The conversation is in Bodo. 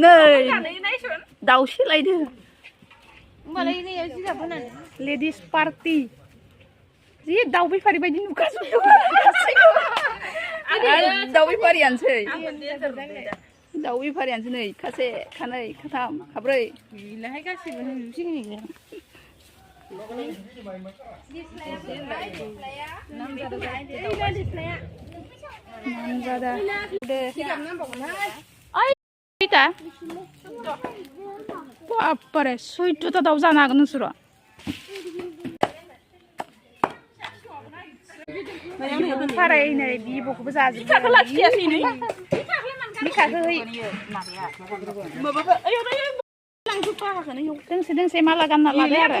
नै दाउसोलायदो लेडिस पार्टी जि दाउ बेफारि बायदि नुगासिनो दाउ बेफारियानोसै दाउ बेफारियानोसै नै खासे खानै खाथाम खाब्रै गासिबो बापरे 14टा दाउ जानो हागोन नोंसोरो फारायनै बिब'खौबो जाजोबो लाखियासैनो बिखाखौ दोंसे दोंसे माला गानना लादो आरो